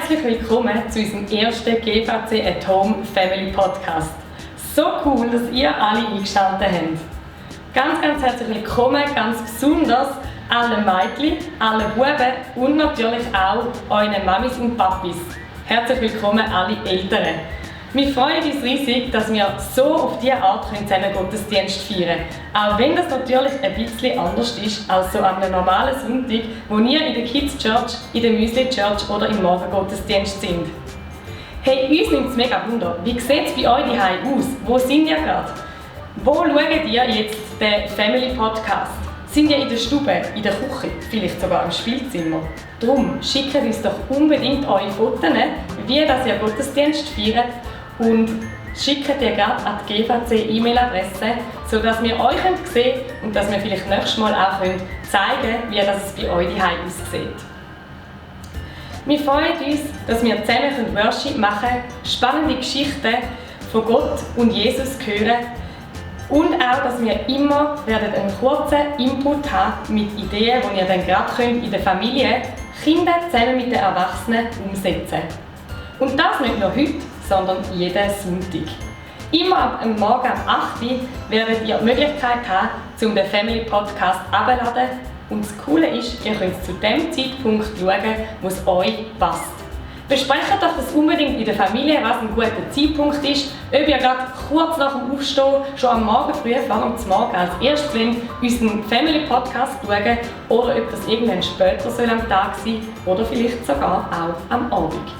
Herzlich willkommen zu unserem ersten GVC at Home Family Podcast. So cool, dass ihr alle eingeschaltet habt. Ganz herzlich willkommen, ganz besonders allen Mädchen, allen Buben und natürlich auch euren Mamis und Papis. Herzlich willkommen alle Eltern. Wir freuen uns riesig, dass wir so auf diese Art zusammen Gottesdienst feiern können. Auch wenn das natürlich ein bisschen anders ist als so an einem normalen Sonntag, wo wir in der Kids Church, in der Müsli Church oder im Morgengottesdienst sind. Hey, uns nimmt es mega Wunder. Wie sieht es bei euch daheim aus? Wo sind ihr gerade? Wo schaut ihr jetzt den Family Podcast? Sind ihr in der Stube, in der Küche, vielleicht sogar im Spielzimmer? Darum schickt uns doch unbedingt eure Fotos, wie ihr Gottesdienst feiert, und schickt ihr gerade an die GVC-E-Mail-Adresse, sodass wir euch sehen können und dass wir vielleicht nächstes Mal auch zeigen können, wie das bei euch daheim aussieht. Wir freuen uns, dass wir zusammen Worship machen können, spannende Geschichten von Gott und Jesus hören und auch, dass wir immer einen kurzen Input haben mit Ideen, die ihr dann gerade in der Familie, Kinder zusammen mit den Erwachsenen umsetzen könnt. Und das nicht nur heute, sondern jeden Sonntag. Immer am Morgen um 8 Uhr werdet ihr die Möglichkeit haben, um den Family Podcast abzuladen. Und das Coole ist, ihr könnt zu dem Zeitpunkt schauen, wo es euch passt. Besprecht doch das unbedingt in der Familie, was ein guter Zeitpunkt ist. Ob ihr gerade kurz nach dem Aufstehen, schon am Morgen früh, vor dem Morgen als erstes unseren Family Podcast schauen, oder ob das irgendwann später am Tag sein soll oder vielleicht sogar auch am Abend.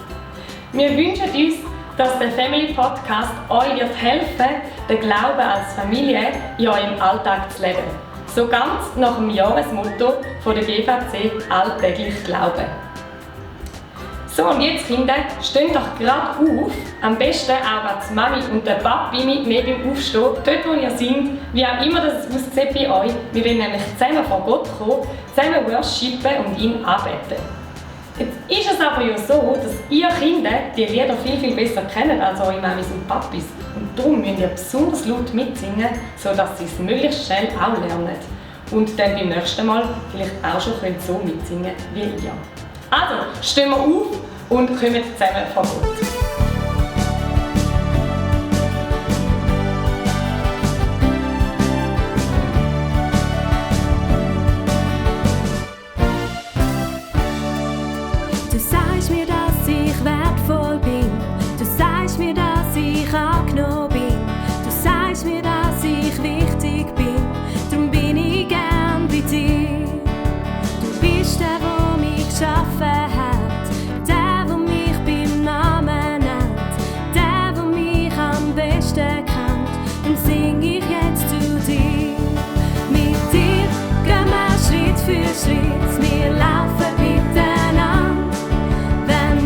Wir wünschen uns, dass der Family Podcast euch helfen wird, den Glauben als Familie in eurem Alltag zu leben. So ganz nach dem Jahresmotto von der GVC alltäglich Glauben. So, und jetzt, Kinder, steht doch gerade auf. Am besten auch als Mami und der Papi mit mir beim Aufstehen, dort wo ihr seid, wie auch immer das aussieht bei euch. Wir wollen nämlich zusammen vor Gott kommen, zusammen worshipen und ihn anbeten. Jetzt ist es aber ja so, dass ihr Kinder die Lieder viel besser kennt als eure Mamis und Papis. Und darum müsst ihr besonders laut mitsingen, sodass sie es möglichst schnell auch lernen. Und dann beim nächsten Mal vielleicht auch schon so mitsingen wie ihr. Also, stehen wir auf und kommen zusammen vor Gott. Du sagst mir, dass ich wertvoll bin. Du sagst mir, dass ich angenommen bin. Du sagst mir, dass ich wichtig bin. Darum bin ich gern bei dir. Du bist der, der mich geschaffen hat. Der, der mich beim Namen nennt. Der, der mich am besten kennt. Und sing ich jetzt zu dir. Mit dir gehen wir Schritt für Schritt. Wir laufen miteinander. Wenn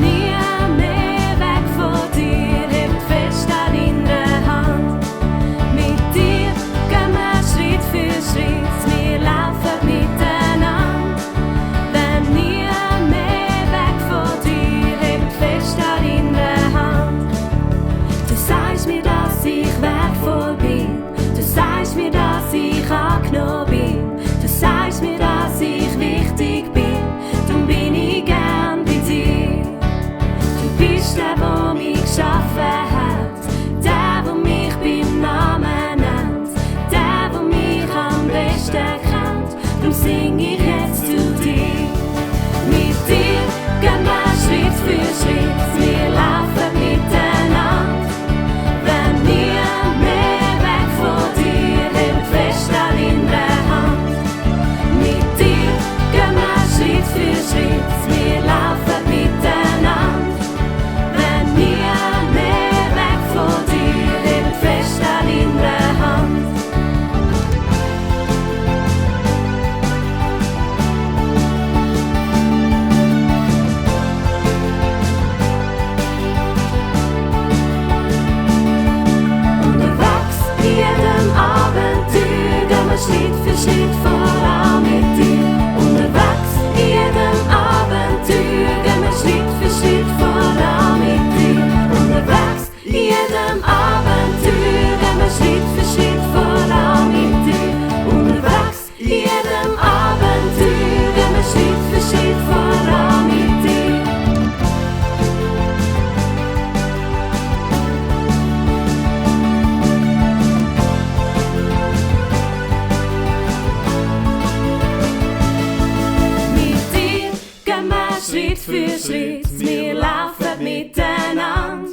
Schritt für Schritt, wir laufen miteinander.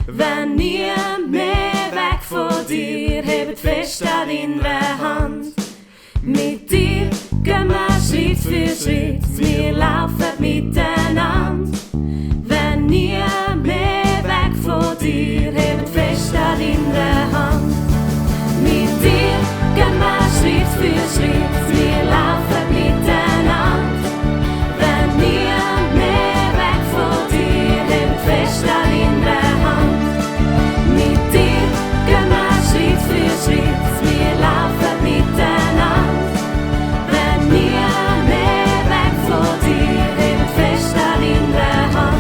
Wenn nie mehr weg von dir, hebt fest an deiner Hand. Mit dir gehen wir Schritt für Schritt, wir laufen miteinander. Wenn nie mehr weg von dir, hebt fest an deiner Hand. Mit dir gehen wir Schritt für Schritt, wir laufen miteinander. Wenn nie mehr weg von dir, hebt fest an deiner Hand. Mit dir gehen wir Schritt für Schritt, wir laufen miteinander. Wenn nie mehr weg von dir, hebt fest an deiner Hand.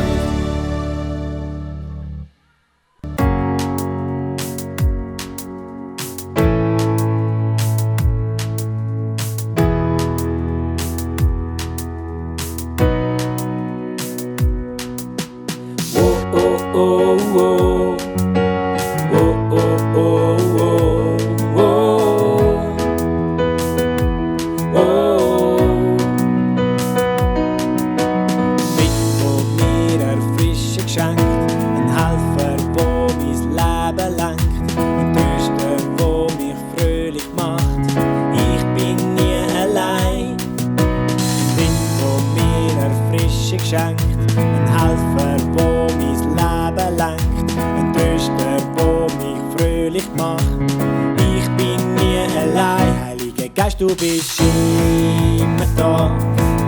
Ein Helfer, wo mein Leben lenkt, ein Tröster, wo mich fröhlich macht. Ich bin nie allein, Heiliger Geist, du bist immer da.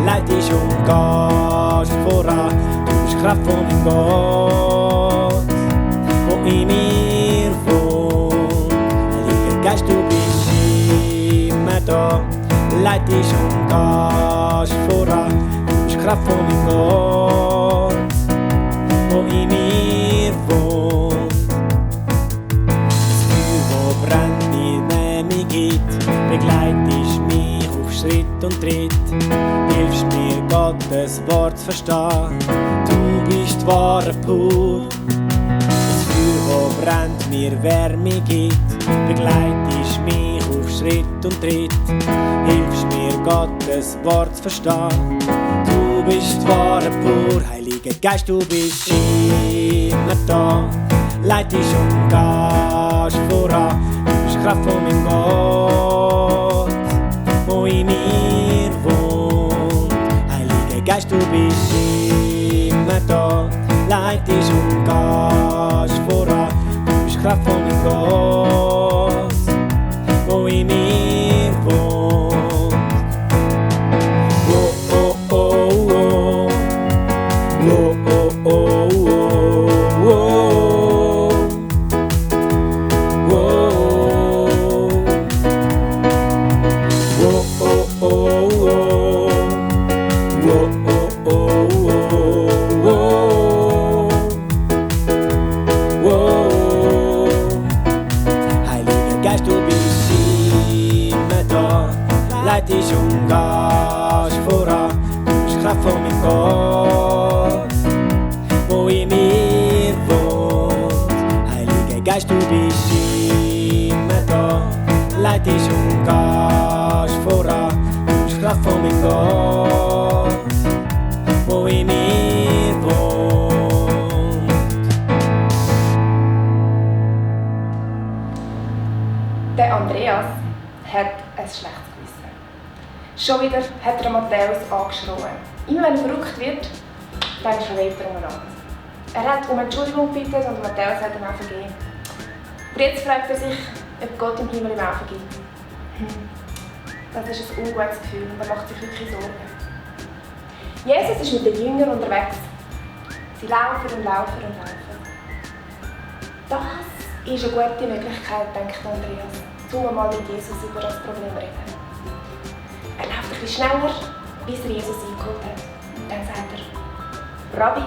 Leitest und gehst voran, du bist Kraft von meinem Gott, wo in mir wohnt. Heiliger Geist, du bist immer da. Leitest und gehst voran, Kraft von meinem Gott, wo in mir wohnt. Das Feuer, wo brennt, mir mich gibt, begleitest mich auf Schritt und Tritt. Hilfst mir, Gottes Wort zu verstehen, du bist die Ware pur. Das Feuer, wo brennt, mir Wärme gibt, begleitest mich auf Schritt und Tritt. Hilfst mir, Gottes Wort zu verstehen, du bist die Ware pur. Heiliger Geist, du bist immer da. Leitest und gehst voran, du bist Kraft von meinem Gott, wo in mir wohnt. Heiliger Geist, du bist immer da. Leitest und gehst voran, du bist Kraft von meinem Gott, wo in mir wohnt. Leitest und gehst voran, du bist Kraft von meinem Gott, wo in mir wohnt. Heiliger Geist, du bist immer da. Leitest und gehst voran, du bist Kraft von meinem Gott, wo in mir wohnt. Der Andreas hat ein schlechtes Gewissen. Schon wieder hat er Matthäus angeschrien. Immer wenn er verrückt wird, dann schreit er umeinander. Er hat um Entschuldigung gebeten und Matthäus hat ihm auch vergeben. Aber jetzt fragt er sich, ob Gott im Himmel ihm auch vergibt. Das ist ein ungutes Gefühl und er macht sich wirklich Sorgen. Jesus ist mit den Jüngern unterwegs. Sie laufen und laufen und laufen. Das ist eine gute Möglichkeit, denkt Andreas, um mal mit Jesus über das Problem zu reden. Er läuft ein bisschen schneller, bis er Jesus eingeholt hat. Dann sagt er: Rabbi,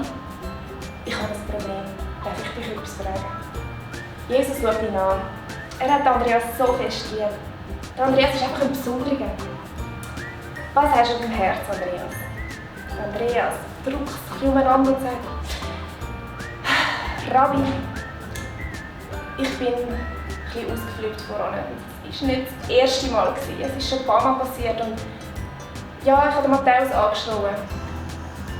ich habe ein Problem. Darf ich dich etwas fragen? Jesus schaut ihn an. Er hat Andreas so fest lieb. Andreas ist einfach ein Besonderer. Was hast du auf dem Herz, Andreas? Andreas drückt sich umeinander und sagt: Rabbi, ich bin ein bisschen ausgeflippt vorhin. Es war nicht das erste Mal, es ist schon ein paar Mal passiert. Und ja, ich habe Matthäus angeschrien.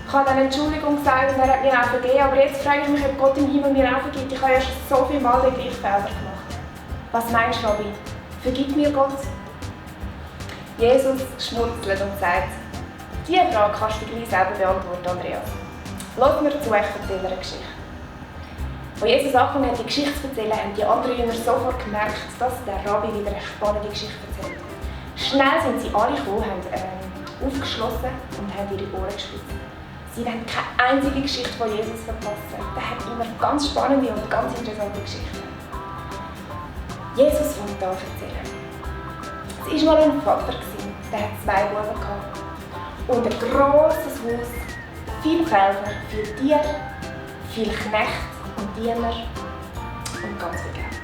Ich habe dann Entschuldigung gesagt und er hat mir auch vergeben, aber jetzt frage ich mich, ob Gott im Himmel mir auch vergibt. Ich habe ja schon so viele Mal den gleichen Fehler gemacht. Was meinst du, Rabbi? Vergibt mir Gott? Jesus schmunzelt und sagt, diese Frage kannst du gleich selber beantworten, Andreas. Lass mir zu, ich erzähle eine Geschichte. Als Jesus angefangen hat, die Geschichte zu erzählen, haben die anderen Jünger sofort gemerkt, dass der Rabbi wieder eine spannende Geschichte erzählt. Schnell sind sie alle gekommen, haben aufgeschlossen und haben ihre Ohren gespitzt. Sie wollen keine einzige Geschichte von Jesus verpassen. Der hat immer ganz spannende und ganz interessante Geschichten. Jesus fängt an zu erzählen. Es war mal ein Vater, der hat 2 Buben gehabt. Und ein grosses Haus, viele Felder, viele Tiere, viele Knechte und Diener und ganz viel Geld.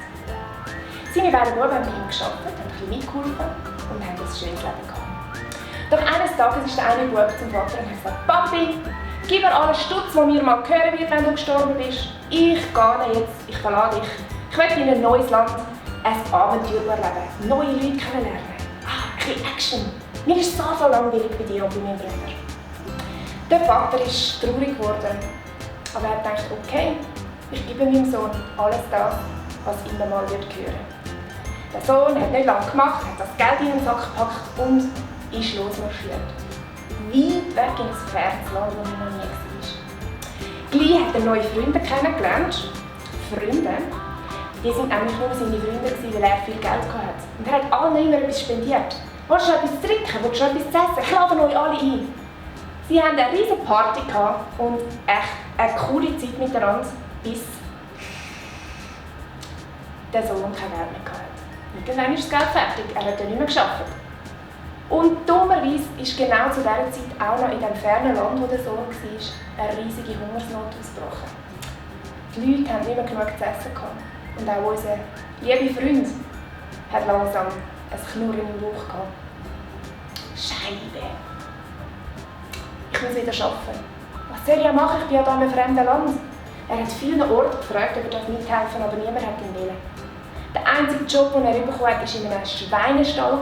Seine beiden Buben haben bei ihm gearbeitet, haben ein bisschen mitgeholfen und haben ein schönes Leben gehabt. Doch eines Tages ist der eine Bub zum Vater und hat gesagt, Papi, gib mir alle Stutz, die mir mal gehören wird, wenn du gestorben bist. Ich gehe jetzt, ich verlasse dich. Ich möchte in ein neues Land ein Abenteuer erleben, neue Leute kennenlernen. Ein bisschen Action. Mir ist so langweilig bei dir und bei meinem Bruder. Der Vater ist traurig geworden, aber er hat gedacht, okay, ich gebe meinem Sohn alles das, was ihm einmal gehören wird. Der Sohn hat nicht lange gemacht, hat das Geld in den Sack gepackt und ist losmarschiert. Weit weg in ein fernes Land, wo er noch nie war. Gleich hat er neue Freunde kennengelernt. Freunde, die waren nämlich nur seine Freunde, weil er viel Geld hatte. Und er hat allen immer etwas spendiert. Willst du etwas zu trinken? Willst du etwas zu essen? Ich lade euch alle ein. Sie hatten eine riesige Party und echt eine coole Zeit miteinander, bis der Sohn kein Geld mehr hatte. Irgendwann ist das Geld fertig, er hat ja nicht mehr gearbeitet. Und dummerweise ist genau zu dieser Zeit auch noch in dem fernen Land, wo der Sohn war, eine riesige Hungersnot ausgebrochen. Die Leute hatten nicht mehr genug zu essen gehabt. Und auch unser lieber Freund hat langsam ein Knurren im Bauch gehabt. Scheibe! Ich muss wieder arbeiten. Was soll ich machen? Ich bin ja hier in einem fremden Land. Er hat vielen Orten gefragt, ob er mithelfen darf, aber niemand hat ihn wollen. Der einzige Job, den er bekommen hat, war in einem Schweinestall.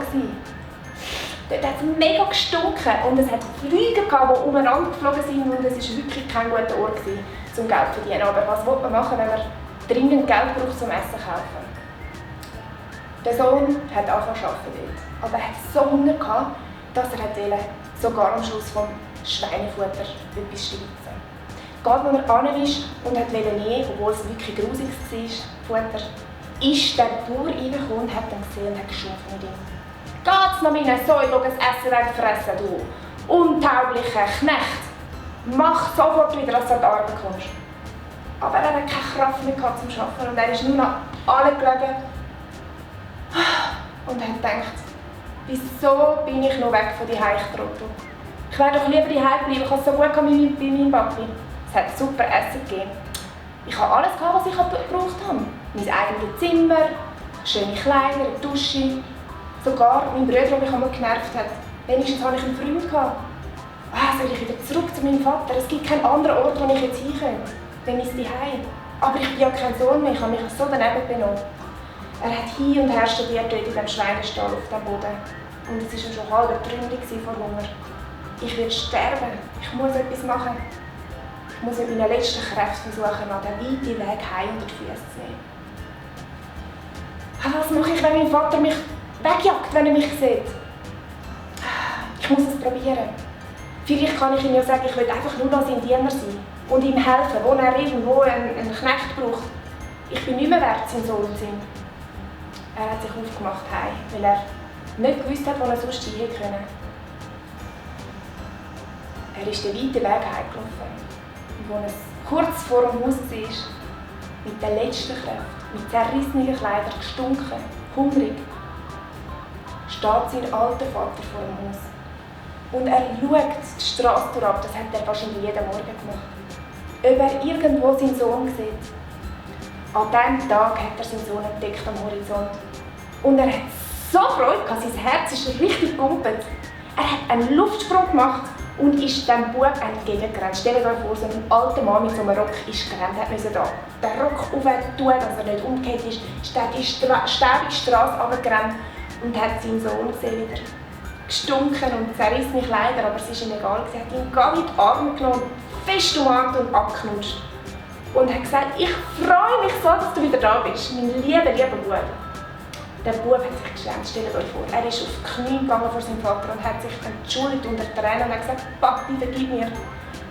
Dort hat es mega gestunken und es hat Flüge gehabt, die umeinander geflogen sind und es war wirklich kein guter Ort, um Geld zu verdienen. Aber was will man machen, wenn man dringend Geld braucht, zum Essen zu kaufen? Der Sohn hat angefangen zu arbeiten, aber er hatte so Hunger gehabt, dass er sogar am Schluss vom Schweinefutter etwas schwitzen. Geht, wo er hin ist und wollte nehmen, obwohl es wirklich grusig war, Futter, ist der Bauer reingekommen und hat ihn gesehen und hat geschimpft mit ihm. «Geht's noch meine Säue, die das Essen wegfressen, du untauglicher Knecht! Mach sofort wieder, dass du an die Arbeit kommst!» Aber er hatte keine Kraft mehr zum Arbeiten und er ist nur noch alle gelegen und hat gedacht, wieso bin ich noch weg von die Heichtrottel? Ich wäre doch lieber daheim bleiben, ich habe es so gut wie bei meinem Papi. Es hat super Essen gegeben. Ich habe alles gehabt, was ich gebraucht habe. Mein eigenes Zimmer, schöne Kleider, eine Dusche. Sogar mein Bruder, der mich einmal genervt hat. Wenigstens hatte ich einen Freund gehabt. Soll ich wieder zurück zu meinem Vater? Es gibt keinen anderen Ort, wo ich jetzt hin könnte. Dann ist es daheim. Aber ich bin ja kein Sohn mehr, ich habe mich so daneben benommen. Er hat hin und her studiert dort in diesem Schweinestall auf dem Boden. Und es war schon halb ertründig vor Hunger. Ich werde sterben. Ich muss etwas machen. Ich muss mit meinen letzten Kräften versuchen, an den weiten Weg heim unter die Füße zu nehmen. Was mache ich, wenn mein Vater mich wegjagt, wenn er mich sieht? Ich muss es probieren. Vielleicht kann ich ihm ja sagen, ich will einfach nur noch sein Diener sein und ihm helfen, wo er irgendwo einen Knecht braucht. Ich bin nicht mehr wert, sein Sohn zu sein. Er hat sich aufgemacht heim, weil er nicht gewusst hat, wo er sonst hin konnte. Er ist den weiten Weg heimgelaufen. Und als er kurz vor dem Haus war, mit den letzten Kräften, mit zerrissenen Kleidern, gestunken, hungrig, steht sein alter Vater vor dem Haus. Und er schaut die Straße ab, das hat er wahrscheinlich jeden Morgen gemacht. Ob er irgendwo seinen Sohn sieht. An diesem Tag hat er seinen Sohn entdeckt am Horizont. Und er hat so Freude gehabt, sein Herz ist richtig gepumpert. Er hat einen Luftsprung gemacht und ist dem Bub entgegengerannt. Stellt euch vor, so ein alter Mann mit so einem Rock ist gerannt, hat den Rock aufgetan, dass er nicht umgekehrt ist er die steile Straße runtergerannt und hat seinen Sohn gesehen, wieder gestunken und zerriss mich leider, aber es war ihm egal. Er hat ihn gar in die Arme genommen, fest umarmt und abgeknutscht. Und hat gesagt, ich freue mich so, dass du wieder da bist, mein lieber Bub. Der Bub hat sich geschämt, stellt euch vor. Er ist auf die Knie gegangen vor seinem Vater und hat sich entschuldigt unter Tränen und hat gesagt, Papi, vergib mir,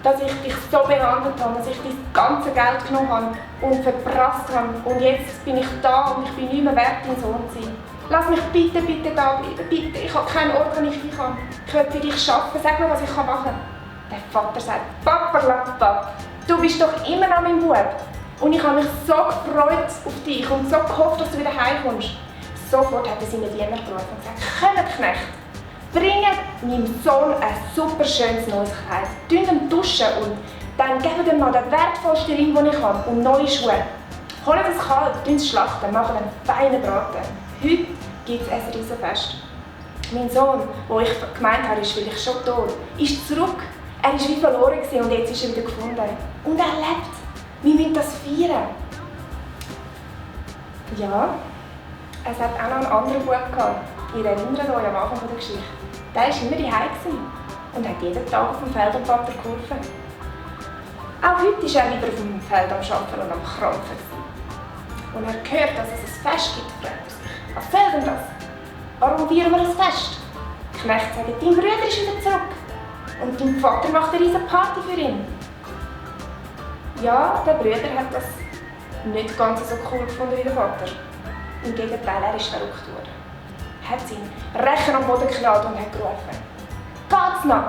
dass ich dich so behandelt habe, dass ich dein ganze Geld genommen habe und verprasst habe. Und jetzt bin ich da und ich bin nicht mehr wert, dein Sohn zu sein. Lass mich bitte da bleiben, bitte. Ich habe keinen Ort, wo ich hin kann. Ich will für dich arbeiten, sag mir, was ich machen kann. Der Vater sagt, Papa, du bist doch immer noch mein Bub. Und ich habe mich so gefreut auf dich und so gehofft, dass du wieder heimkommst. Sofort hat er seinen Diener gerufen und gesagt, kommt Knecht, bringt meinem Sohn ein super schönes neues Kleid, tun ihn duschen und dann gebt ihm noch den wertvollsten Ring, den ich habe, und neue Schuhe. Holt das Kalb, tun es schlachten, machen einen feinen Braten. Heute gibt es ein Riesenfest. Mein Sohn, den ich gemeint habe, ist vielleicht schon tot, ist zurück. Er war wie verloren und jetzt ist er wieder gefunden. Und er lebt. Wir müssen das feiern. Ja, es hat auch noch einen anderen Bub gehabt. Ihr erinnert euch am Anfang der Geschichte. Der war immer daheim und hat jeden Tag auf dem Feld dem Vater geholfen. Auch heute ist er wieder auf dem Feld am Arbeiten und am Krampfen. Und er hört, dass es ein Fest gibt, fragt er sich. Was soll denn das? Warum feiern wir ein Fest? Die Knechte sagen, dein Bruder ist wieder zurück. Und dein Vater macht eine riesige Party für ihn. Ja, der Bruder hat das nicht ganz so cool gefunden wie der Vater. Im Gegenteil, er ist verrückt worden. Er hat seinen Rechen am Boden geknallt und hat gerufen. Geht's noch?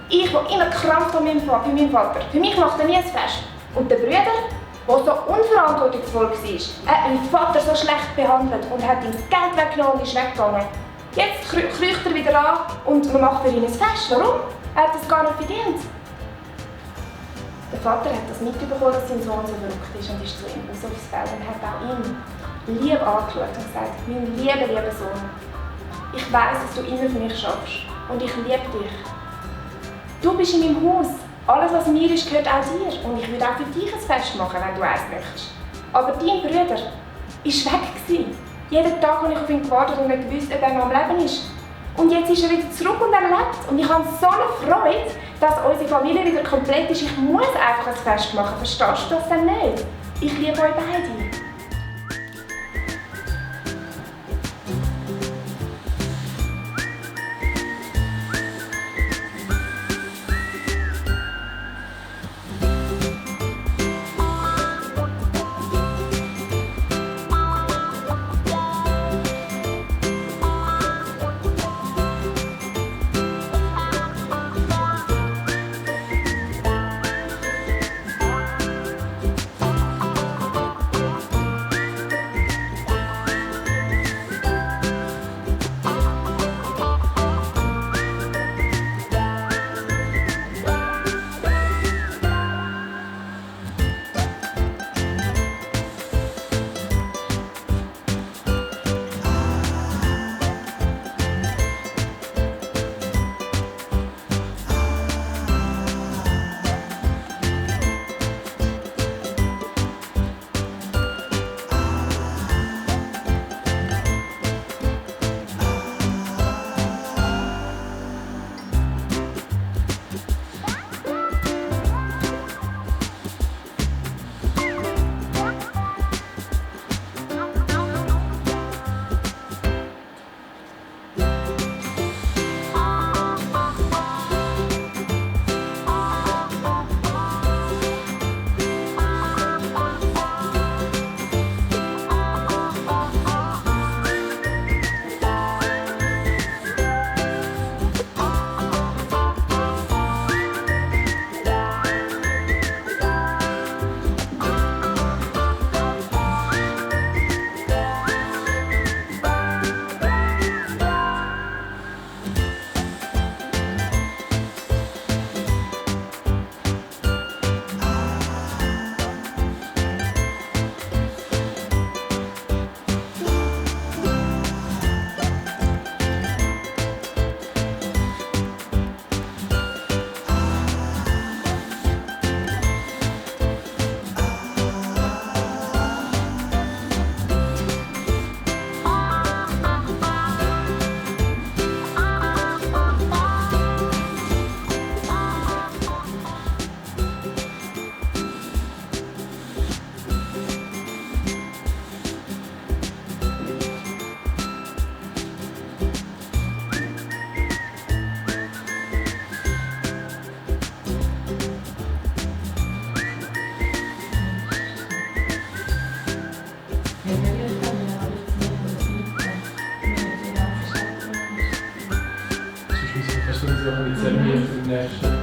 Ich, der immer gekrampft habe bei meinem Vater, für mich macht er nie ein Fest. Und der Bruder, der so unverantwortungsvoll war, hat meinen Vater so schlecht behandelt und hat ihm das Geld weggenommen und ist weggegangen. Jetzt kriecht er wieder an und man macht für ihn ein Fest. Warum? Er hat das gar nicht verdient. Der Vater hat das mitbekommen, dass sein Sohn so verrückt ist und ist zu ihm raus aufs Feld und hat auch ihn lieb angeschaut und gesagt, mein lieber Sohn, ich weiss, dass du immer für mich schaffst und ich liebe dich. Du bist in meinem Haus. Alles, was mir ist, gehört auch dir. Und ich würde auch für dich ein Fest machen, wenn du eins möchtest. Aber dein Bruder war weg. Jeden Tag habe ich auf ihn gewartet und nicht gewusst, ob er noch am Leben ist. Und jetzt ist er wieder zurück und er lebt. Und ich habe so eine Freude, dass unsere Familie wieder komplett ist. Ich muss einfach ein Fest machen. Verstehst du das denn nicht? Ich liebe euch beide. nächste.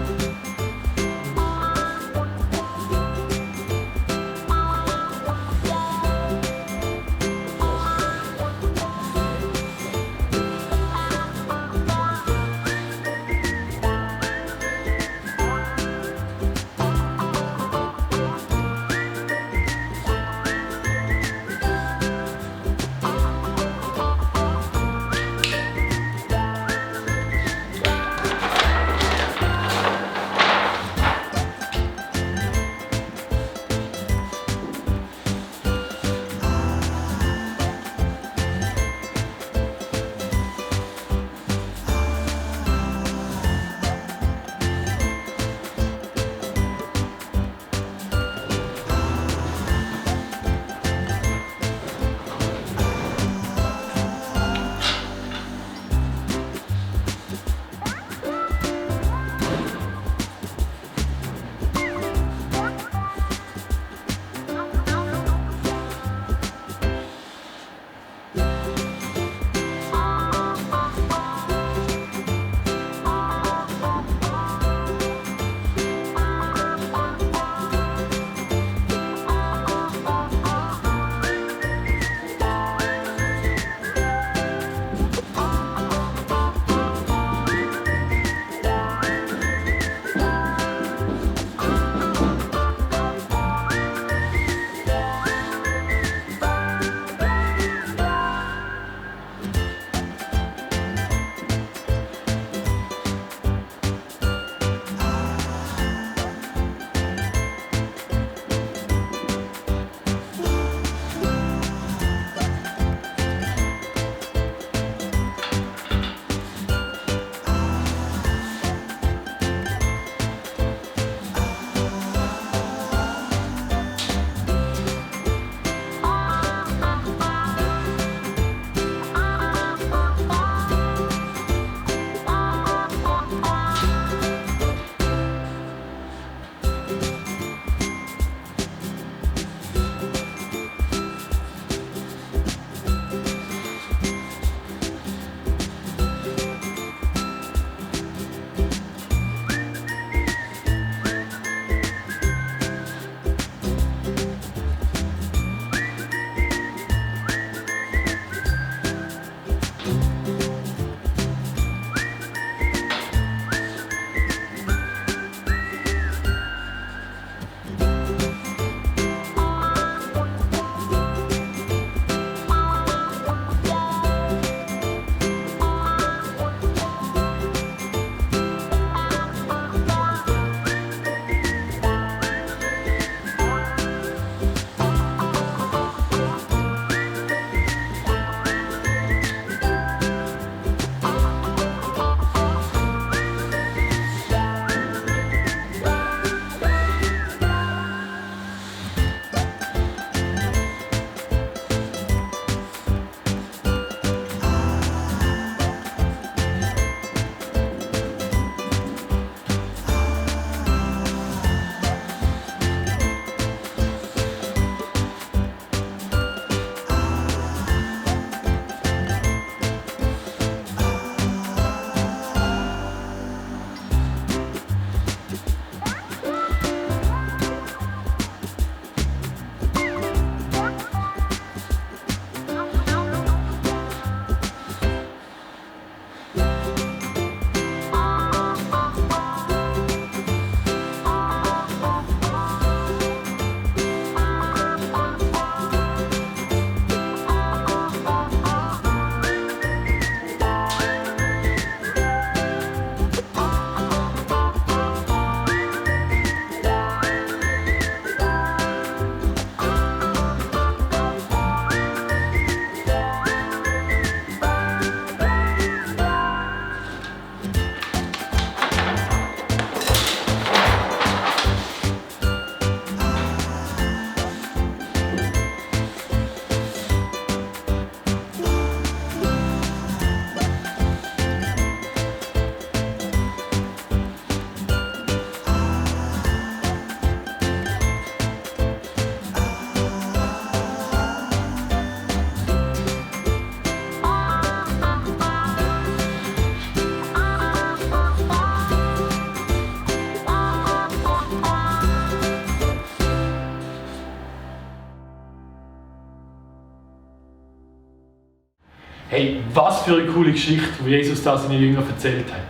Hey, was für eine coole Geschichte, die Jesus da seinen Jüngern erzählt hat.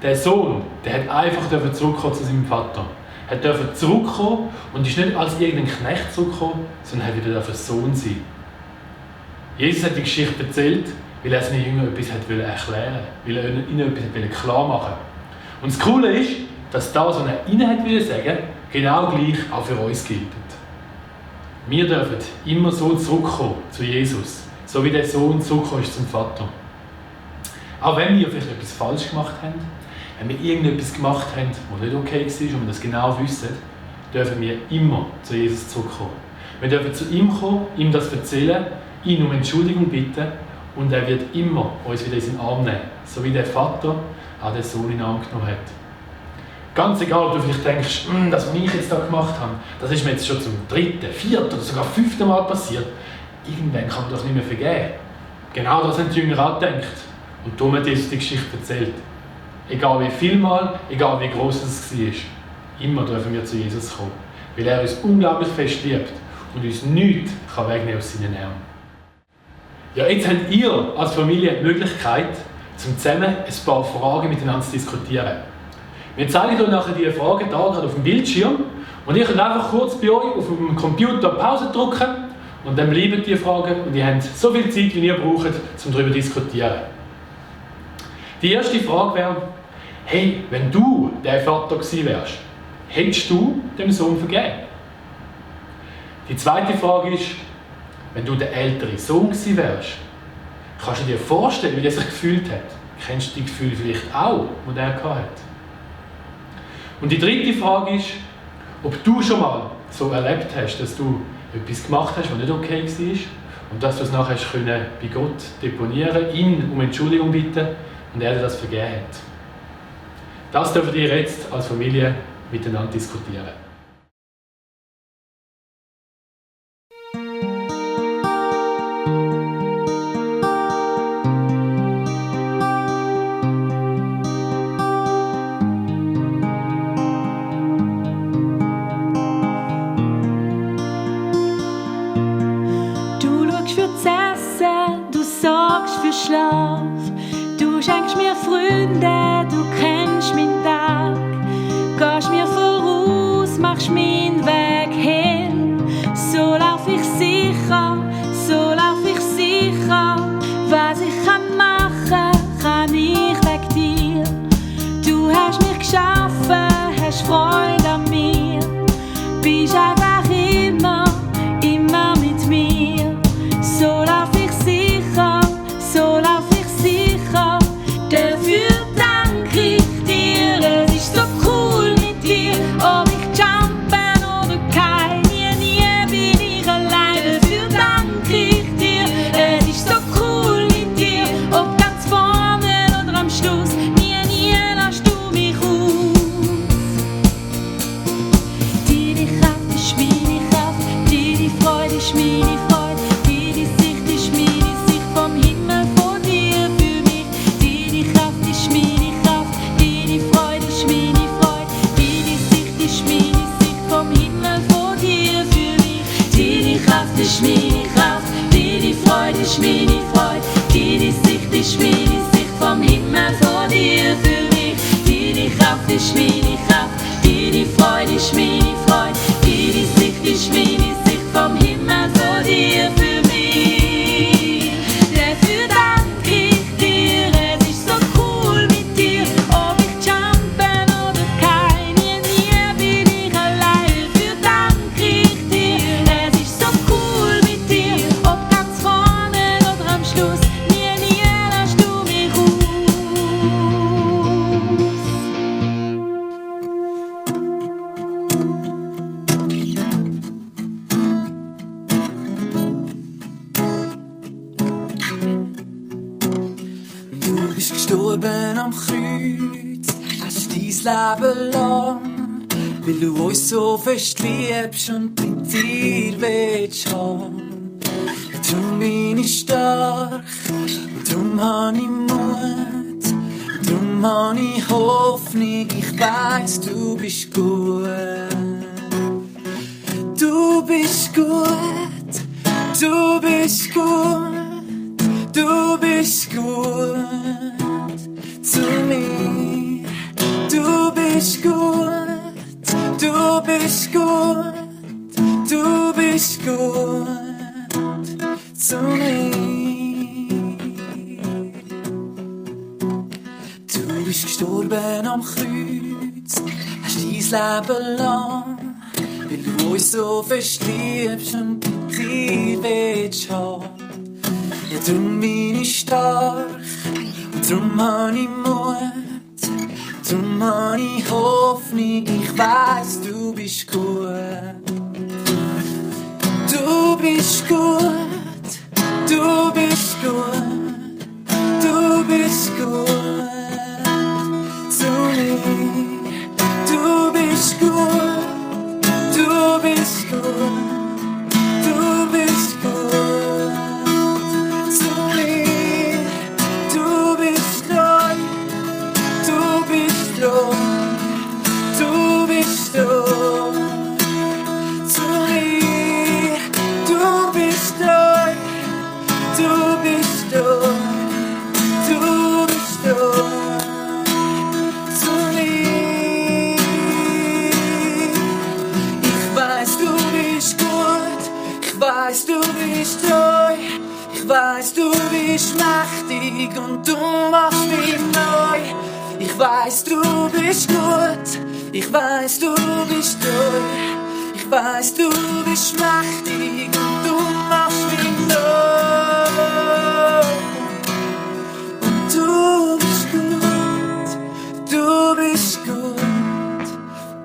Der Sohn, der hat einfach zurückkommen zu seinem Vater. Er durfte zurückkommen und ist nicht als irgendein Knecht zurückgekommen, sondern hat wieder Sohn sein. Jesus hat die Geschichte erzählt, weil er seinen Jüngern etwas erklären wollte, weil er ihnen etwas klar machen wollte. Und das Coole ist, dass das, was er ihnen sagen wollte, genau gleich auch für uns gilt. Wir dürfen immer so zurückkommen zu Jesus, so wie der Sohn zurückgekommen ist zum Vater. Auch wenn wir vielleicht etwas falsch gemacht haben, wenn wir irgendetwas gemacht haben, was nicht okay war und wir das genau wissen, dürfen wir immer zu Jesus zurückkommen. Wir dürfen zu ihm kommen, ihm das erzählen, ihn um Entschuldigung bitten und er wird immer uns wieder in seinen Arm nehmen, so wie der Vater auch den Sohn in den Arm genommen hat. Ganz egal, ob du vielleicht denkst, das, was ich jetzt da gemacht habe, das ist mir jetzt schon zum 3., 4. oder sogar 5. Mal passiert. Irgendwann kann man doch nicht mehr vergeben. Genau das haben die Jünger auch gedacht. Und darum hat Jesus die Geschichte erzählt. Egal wie viel Mal, egal wie groß es war, immer dürfen wir zu Jesus kommen. Weil er uns unglaublich fest liebt und uns nichts wegnehmen aus seinen Armen. Ja, jetzt habt ihr als Familie die Möglichkeit, zusammen ein paar Fragen miteinander zu diskutieren. Wir zeigen euch nachher diese Fragen hier gerade auf dem Bildschirm und ihr könnt einfach kurz bei euch auf dem Computer Pause drücken und dann bleiben die Fragen und ihr habt so viel Zeit, wie ihr braucht, um darüber zu diskutieren. Die erste Frage wäre, hey, wenn du der Vater gewesen wärst, hättest du dem Sohn vergeben? Die zweite Frage ist, wenn du der ältere Sohn gewesen wärst, kannst du dir vorstellen, wie er sich gefühlt hat? Kennst du die Gefühle vielleicht auch, die er hatte? Und die dritte Frage ist, ob du schon mal so erlebt hast, dass du etwas gemacht hast, was nicht okay war und dass du es nachher bei Gott deponieren, ihn um Entschuldigung bitten und er dir das vergeben hat. Das dürft ihr jetzt als Familie miteinander diskutieren. Schlaf. Du schenkst mir Freunde, du kennst meinen Tag. Gehst mir voraus, machst meinen Weg hin. So lauf ich sicher, so lauf ich sicher. Was ich machen kann ich wegen dir. Du hast mich geschaffen, hast Freude an mir. Bist einfach immer mit mir. So lauf ich sicher, so lauf ich sicher, dafür danke ich dir. Es ist so cool mit dir, ob ich jumpen oder kein, nie bin ich allein. Dafür danke ich dir. Es ist so cool mit dir, ob ganz vorne oder am Schluss, nie lässt du mich auf. Deine Kraft ist meine Kraft, deine Freude ist meine Freude, deine Sicht ist meine Sicht vom Himmel. Ist meine Kraft, deine Freude ist meine Freude, deine Sicht ist meine Sicht vom Himmel vor dir für mich. Deine Kraft ist meine Kraft, deine Freude ist meine Freude, deine Sicht ist meine Sicht vom Himmel vor dir für mich. Dafür danke ich dir, es ist so cool mit dir, ob ich jumpen oder kein, nie bin ich allein. Dafür danke ich dir, es ist so cool mit dir, ob ganz vorne oder am Schluss, nie lässt du mich aus. Du bist gestorben am Kreuz, hast dein Leben lang, weil du uns so fest liebst und bei dir willst haben. Drum bin ich stark, drum habe ich Mut, drum habe ich Hoffnung, ich weiss, du bist gut. Du bist gut, du bist gut, du bist gut zu mir. Du bist gut, du bist gut, du bist gut zu mir. Du bist gestorben am Kreuz, hast dein Leben lang, weil du uns so fest liebst und bei dir willst haben. Ja, drum bin ich stark und drum hab ich Mut, drum hab ich Hoffnung, ich weiss, du bist gut. Du bist gut, du bist gut, du bist gut zu mir. Du bist gut, du bist gut, du bist gut zu mir. Du bist treu, du bist treu, du bist treu zu mir. Du bist treu, du bist treu, du bist treu zu mir. Ich weiss, du bist gut, ich weiss, du bist treu, ich weiss, du bist mächtig und du machst mich neu. Ich weiss, du bist gut, ich weiss, du bist treu, ich weiss, du bist mächtig und du machst mich neu. Und du bist gut, du bist gut,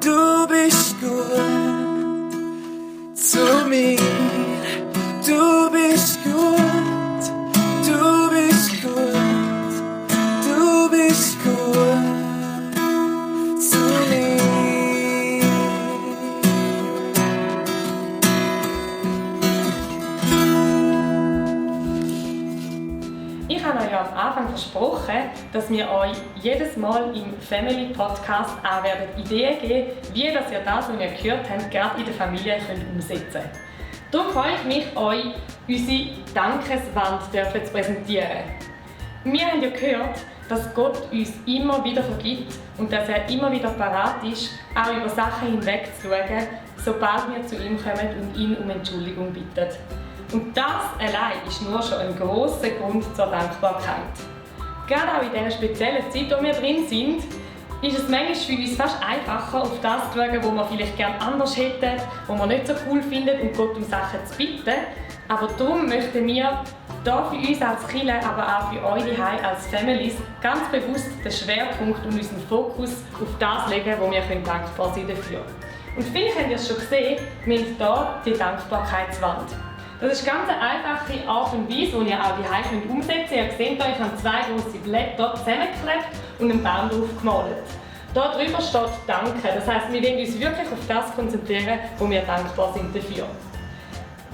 du bist gut zu mir. Du bist gut, du bist gut, du bist gut zu mir. Ich habe euch ja am Anfang versprochen, dass wir euch jedes Mal im Family Podcast auch Ideen geben, wie ihr das, was ihr gehört habt, gerade in der Familie umsetzen könnt. Darum freue ich mich, euch unsere Dankeswand zu präsentieren. Wir haben ja gehört, dass Gott uns immer wieder vergibt und dass er immer wieder parat ist, auch über Sachen hinwegzuschauen, sobald wir zu ihm kommen und ihn um Entschuldigung bitten. Und das allein ist nur schon ein grosser Grund zur Dankbarkeit. Gerade auch in dieser speziellen Zeit, in der wir drin sind, ist es manchmal für uns fast einfacher, auf das zu schauen, was wir vielleicht gerne anders hätten, was wir nicht so cool finden, und Gott um Sachen zu bitten. Aber darum möchten wir hier für uns als Kirche, aber auch für euch daheim als Families ganz bewusst den Schwerpunkt und unseren Fokus auf das legen, wo wir dankbar sein können dafür. Und vielleicht habt ihr es schon gesehen, wir haben hier die Dankbarkeitswand. Das ist ganz eine einfache Art und Weise, die ihr auch daheim umsetzen könnt. Ihr seht, ich habe 2 große Blätter zusammengeklebt und einen Baum drauf gemalt. Hier drüber steht Danke. Das heisst, wir wollen uns wirklich auf das konzentrieren, wo wir dankbar sind dafür.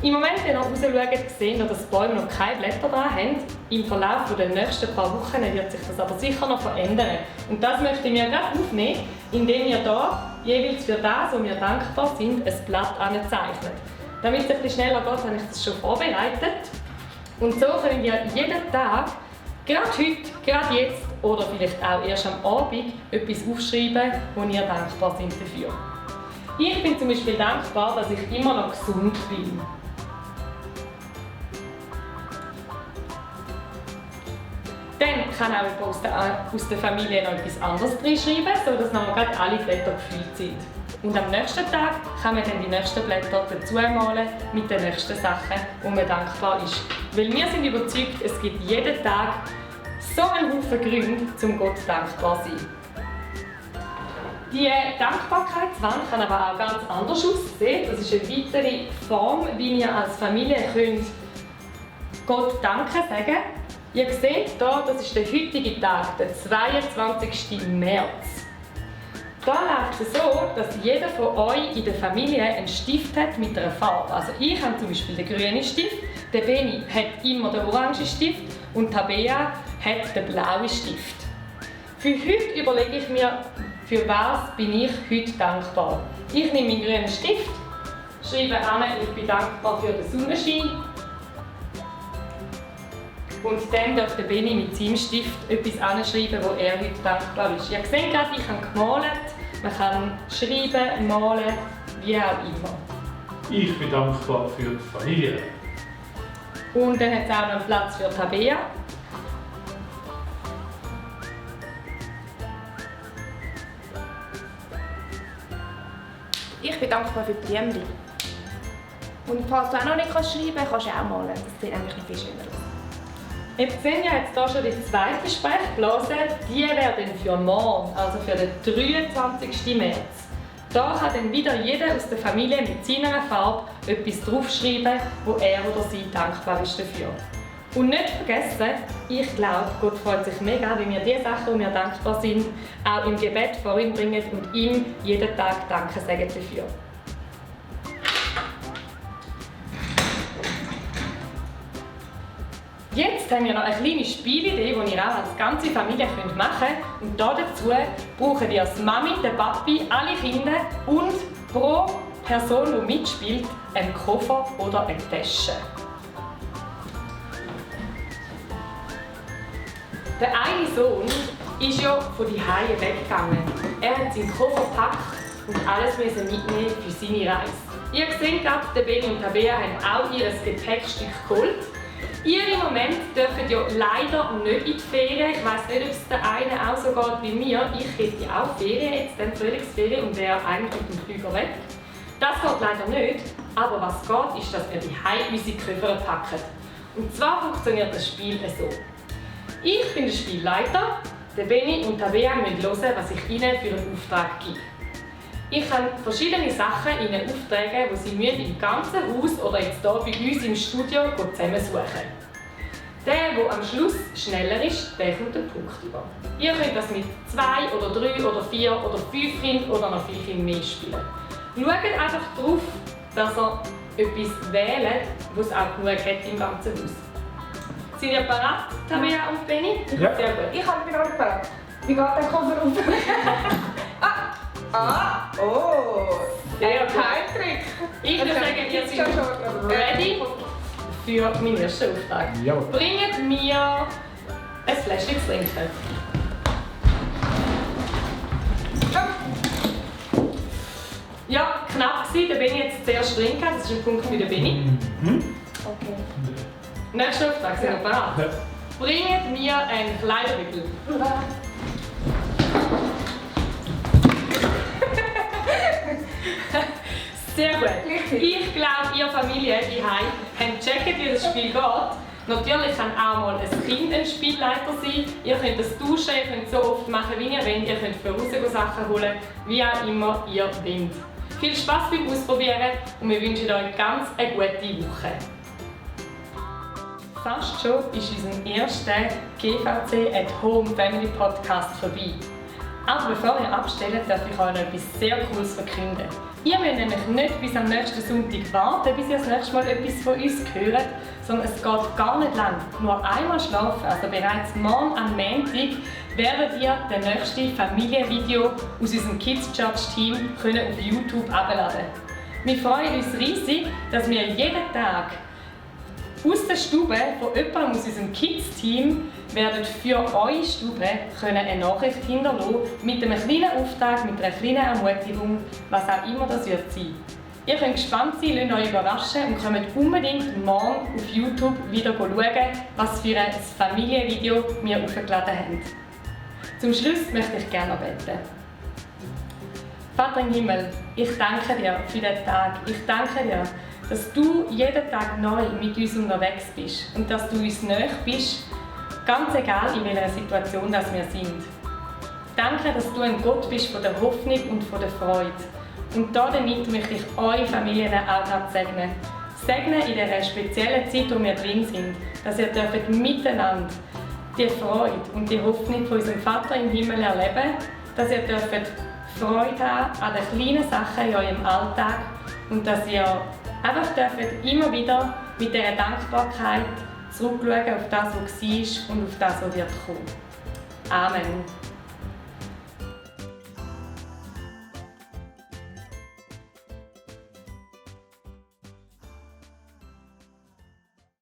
Im Moment, wenn ihr rausschaut, seht ihr, dass die Bäume noch keine Blätter dran haben. Im Verlauf der nächsten paar Wochen wird sich das aber sicher noch verändern. Und das möchten wir gerade aufnehmen, indem wir hier jeweils für das, wo wir dankbar sind, ein Blatt anzeichnet. Damit es etwas schneller geht, habe ich das schon vorbereitet. Und so können wir jeden Tag, gerade heute, gerade jetzt oder vielleicht auch erst am Abend, etwas aufschreiben, wo wir dankbar sind dafür. Ich bin zum Beispiel dankbar, dass ich immer noch gesund bin. Dann kann auch jemand aus der Familie noch etwas anderes reinschreiben, sodass noch gerade alle Blätter gefüllt sind. Und am nächsten Tag kann man dann die nächsten Blätter dazu malen mit den nächsten Sachen, wo man dankbar ist. Weil wir sind überzeugt, es gibt jeden Tag so einen Haufen Gründe, um Gott dankbar zu sein. Die Dankbarkeitswand kann aber auch ganz anders aussehen. Das ist eine weitere Form, wie wir als Familie Gott Danke sagen können. Ihr seht hier, das ist der heutige Tag, der 22. März. Da läuft es so, dass jeder von euch in der Familie einen Stift hat mit einer Farbe. Also ich habe zum Beispiel den grünen Stift, der Beni hat immer den orangen Stift und Tabea hat den blauen Stift. Für heute überlege ich mir, für was bin ich heute dankbar. Ich nehme meinen grünen Stift, schreibe an, ich bin dankbar für den Sonnenschein. Und dann darf der Benni mit seinem Stift etwas anschreiben, wo er heute dankbar ist. Ihr seht gerade, ich habe gemalt. Man kann schreiben, malen, wie auch immer. Ich bin dankbar für die Familie. Und dann hat es auch noch einen Platz für Tabea. Ich bin dankbar für die Blümchen. Und falls du auch noch nicht schreiben kannst, kannst du auch malen. Das sieht eigentlich noch viel schöner aus. Jetzt sehen wir jetzt hier schon die zweite Sprechblase. Die wäre dann für morgen, also für den 23. März. Da kann dann wieder jeder aus der Familie mit seiner Farbe etwas draufschreiben, wo er oder sie dankbar ist dafür. Und nicht vergessen, ich glaube, Gott freut sich mega, wenn wir die Sachen, wo wir dankbar sind, auch im Gebet vor ihm bringen und ihm jeden Tag Danke sagen dafür. Jetzt haben wir noch eine kleine Spielidee, die ihr auch als ganze Familie machen könnt. Und dazu brauchen ihr die Mami, den Papi, alle Kinder und pro Person, die mitspielt, einen Koffer oder eine Tasche. Der eine Sohn ist ja von die Hause weggegangen. Er hat seinen Koffer gepackt und alles mitnehmen für seine Reise. Ihr seht gerade, der Benni und Tabea haben auch ihr Gepäckstück geholt. Ihr im Moment dürft ja leider nicht in die Ferien. Ich weiss nicht, ob es der eine auch so geht wie mir. Ich hätte auch Ferien, jetzt dann Frühlingsferien und wäre eigentlich mit dem Flüger weg. Das geht leider nicht. Aber was geht, ist, dass wir die Heim unsere Koffer packen. Und zwar funktioniert das Spiel so. Ich bin der Spielleiter. Der Benni und Tabea müssen hören, was ich ihnen für einen Auftrag gebe. Ich kann verschiedene Sachen ihnen auftragen, die sie im ganzen Haus oder jetzt hier bei uns im Studio zusammensuchen. Der am Schluss schneller ist, der kommt den Punkt über. Ihr könnt das mit 2 oder 3 oder 4 oder 5 Kindern oder noch viel mehr spielen. Schaut einfach darauf, dass ihr etwas wählt, was es auch genug hat im ganzen Haus. Sind ihr bereit, Tabea und Benni? Ja. Sehr gut. Ich bin auch bereit. Wie geht der Koffer auf? Sehr gut. Kein Trick. Ich würde sagen, ihr seid ready für meinen ersten Auftrag. Ja. Bringt mir ein Fläschchen zu trinken. Ja, knapp gewesen. Der Benni jetzt zuerst trinken. Das ist ein Punkt für den Benni. Okay. Nächster Auftrag, sind wir bereit? Ja. Bringt mir einen Kleiderwickel. Sehr gut. Ich glaube, ihr Familie daheim habt gecheckt, wie das Spiel geht. Natürlich kann auch mal ein Kind ein Spielleiter sein. Ihr könnt das tauschen, ihr könnt so oft machen, wie ihr wollt. Ihr könnt für raus Sachen holen, wie auch immer ihr wollt. Viel Spaß beim Ausprobieren und wir wünschen euch ganz eine gute Woche. Fast schon ist unser erster GVC at Home Family Podcast vorbei. Aber bevor ihr abstellt, darf ich euch noch etwas sehr Cooles verkünden. Ihr müsst nämlich nicht bis am nächsten Sonntag warten, bis ihr das nächste Mal etwas von uns hört, sondern es geht gar nicht lang. Nur einmal schlafen, also bereits morgen am Montag, werdet ihr das nächste Familienvideo aus unserem Kids Church Team auf YouTube herunterladen. Wir freuen uns riesig, dass wir jeden Tag aus der Stube von jemandem aus unserem Kids-Team werden für eure Stube eine Nachricht hinterlassen mit einem kleinen Auftrag, mit einer kleinen Ermutigung, was auch immer das wird sein. Ihr könnt gespannt sein, lasst euch überraschen und kommt unbedingt morgen auf YouTube wieder schauen, was für ein Familienvideo wir aufgeladen haben. Zum Schluss möchte ich gerne beten. Vater im Himmel, ich danke dir für den Tag. Ich danke dir, dass du jeden Tag neu mit uns unterwegs bist und dass du uns nahe bist, ganz egal in welcher Situation das wir sind. Danke, dass du ein Gott bist von der Hoffnung und von der Freude. Und damit möchte ich eure Familien auch noch segnen. Segnen in dieser speziellen Zeit, wo wir drin sind, dass ihr miteinander die Freude und die Hoffnung von unserem Vater im Himmel erleben, dass ihr Freude haben an den kleinen Sachen in eurem Alltag und dass ihr einfach immer wieder mit dieser Dankbarkeit zurückschauen auf das, was war und auf das, was wird kommen. Amen.